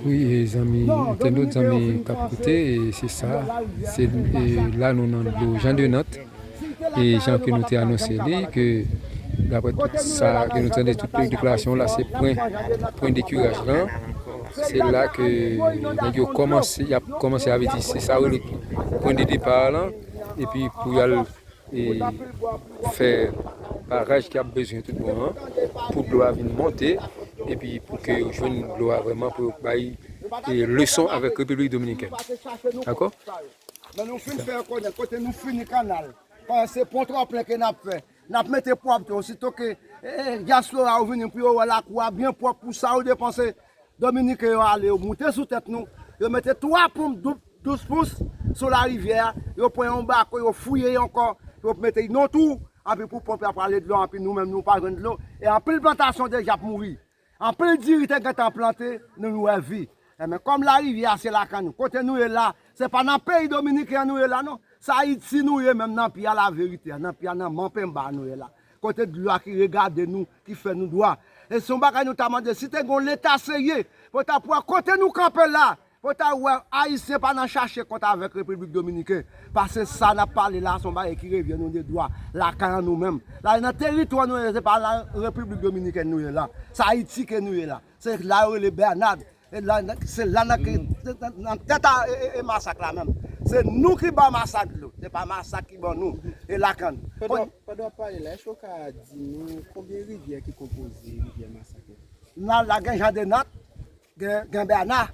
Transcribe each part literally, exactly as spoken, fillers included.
Wi, e zanmi entènot, zanmi k ap koute, e se sa, se e la nou nan dlo Jan de Nant, e jan ke nou te anonse li, ke daprè tout sa ke nou tande, tout deklarasyon la, se pwen, pwen de kiraj lan, se la ke nèg yo kòmanse, y ap kòmanse, sa vle di, se sa yo rele pwen de depa lan, epi pou y al e fè baraj ki ap bezwen tout bon an, pou dlo a vin monte, epi pou ke yo jwenn dlo a vrèman, pou yo bay e leson avèk Repiblik Dominikèn. Dakò? Men nou fin fè yo konnen kote nou fini kannal. Paske se pon twò plen ke n ap fè. N ap mete pwòpte osito ke e, e, dyaspora yo vini pou yo wè lakou a byen pwòp pou sa yo depanse. Dominiken yo ale, yo moute sou tèt nou, yo mete twa ponp douz pous sou larivyè a, yo pran yon bako, yo fouye ankò, yo mete nan twou, anpi pou ponp la prale dlo, anpi nou menm nou pa jwenn dlo, e anpil plantasyon deja ap mouri. Anpil diri te gentan plante, nou wè vi. Enben, kòm larivyè a se lakay nou, kote nou ye la, se pa nan peyi dominiken an nou ye la non. Se Ayiti nou ye menm nan pye a laverite a, nan pye a nan Manpenba nou ye la. Kote dlo a ki regade nou, ki fè nou dwa. E se yon bagay nou ta mande, si te gen yon leta serye, pou ta pran kote nou kanpe la, pou ta wè Ayisyen pa nan chache kont avèk Repiblik Dominiken. Paske sa n ap pale la, se yon bagay ki revyen nou de dwa, lakay an nou menm. La nan teritwa nou ye, se pa la Repiblik Dominikèn nou ye la. Se Ayiti ke nou ye la. Se la yo rele Bernard. E la, se la nan, nan, nan tèt a e, e, e masak la menm. Se nou ki ban masak dlo. Se pa masak ki ban nou. E lakann. Pandan, pandan w ap pale la, èske w ka di nou konbyen rivyè ki konpoze rivyè masak la? Nan la gen Jan de Nant, gen, gen Bèna.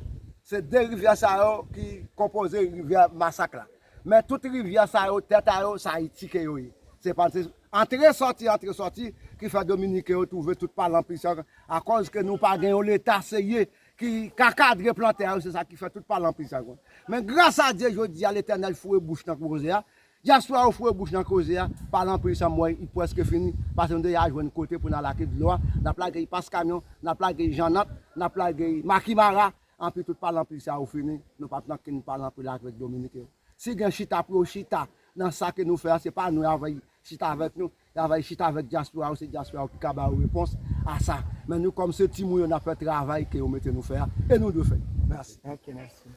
Se de rivyè sa yo ki konpoze rivyè masak la. Men tout rivyè sa yo, tèt a yo, se Ayiti ke yo ye. Se pa, se antre sòti, antre sòti ki fè dominiken yo twouve tout palanpri sa yo. Akoz ke nou pa gen yon leta serye ki ka kadre plantè a yo, se sa ki fè tout palanpri sa yo. Men gras a Dye, jodi a Letènèl foure bouch nan koze a. Dyaspora yo foure bouch nan koze a, palanpri sa m wè li prèske fini, paske nou deja jwenn kote pou n al lage dlo a, n ap lage li Pas Kamyon, n ap lage li Jan Nant, n ap lage li Makimara, anpi tout palanpri sa yo fini, nou p ap nan kenn palanpri la avèk dominiken yo. Si gen chita pou yo chita nan sa ke nou fè a, se pa nou y ap chita avèk nou, y ap chita avèk dyaspora yo, se dyaspora yo ki ka ba yo repons a sa. Men nou kòm se timoun yo n ap fè travay ke yo mete nou fè a, e nou dwe fè. Mèsi. Ok, mèsi.